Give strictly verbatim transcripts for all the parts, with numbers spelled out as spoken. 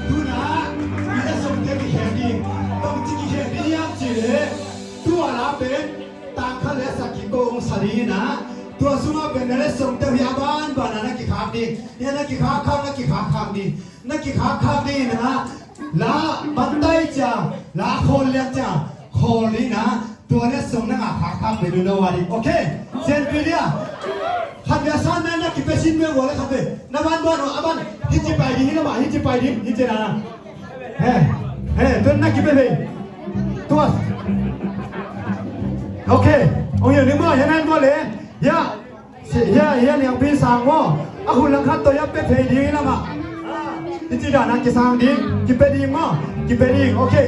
Tuna i letsongte kikhel ding, bangci kikhel ding hiam cih leh, tua la pen tangkha le sakik ko hong sa ding in ah, tua sungah pen na letsongte uh hi a banban ah na kikhak ding, hi a na kikhak khak, na kikhak khak ding, na kikhak khak ding in ah, la bantai cia, la khawl lian cia, khawl ding in ah, tua letsong na ngah khak khak pen uh na ua ding. Okay, sianpi dia. Khat bia san na, na kipia sin bia ua le khat bia. Na ban ban uh, a ban. Hi ci pai ding, hi na ma, hi ci pai ding, hi ci na. He, he, tuan na kipia pai. Tua. Okay. Ong yau ni mo, ya nan mo le. Ya. Si, ya, ya, niang pi sang mo. A hun lang khat to ya pia pai ding na ma. Hi ci da na kisang ding, kipia ding mo, kipia ding. Okay.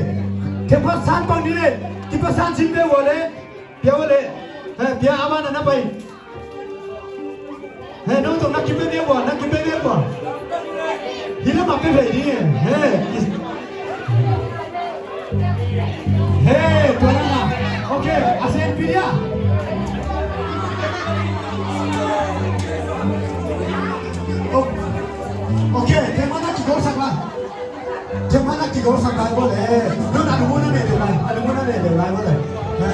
Khem khat san pang ni le. Kipia san sin bia ua le. Pia ua le. He, pia a ban na na pai. He, nong tong na kipia bia ua, na kipia bia ua. Hi na ma pia pai ding e. He. He, tua na na. Okay, a sianpi dia. O-, okay, khem khat na kigol sak la. Khem khat na kigol sak lai bo le. Nun a nung mun na ne deu lai. A nung mun na ne deu lai bo le. Ha.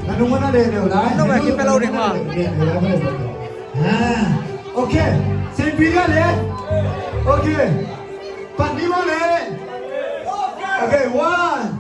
A nung mun na ne deu lai. Nung a kipia lo ding ma. Ne deu lai bo le. Ha. Okay. Sianpi dia le. Okay. Pan ni bo le. Okay, one,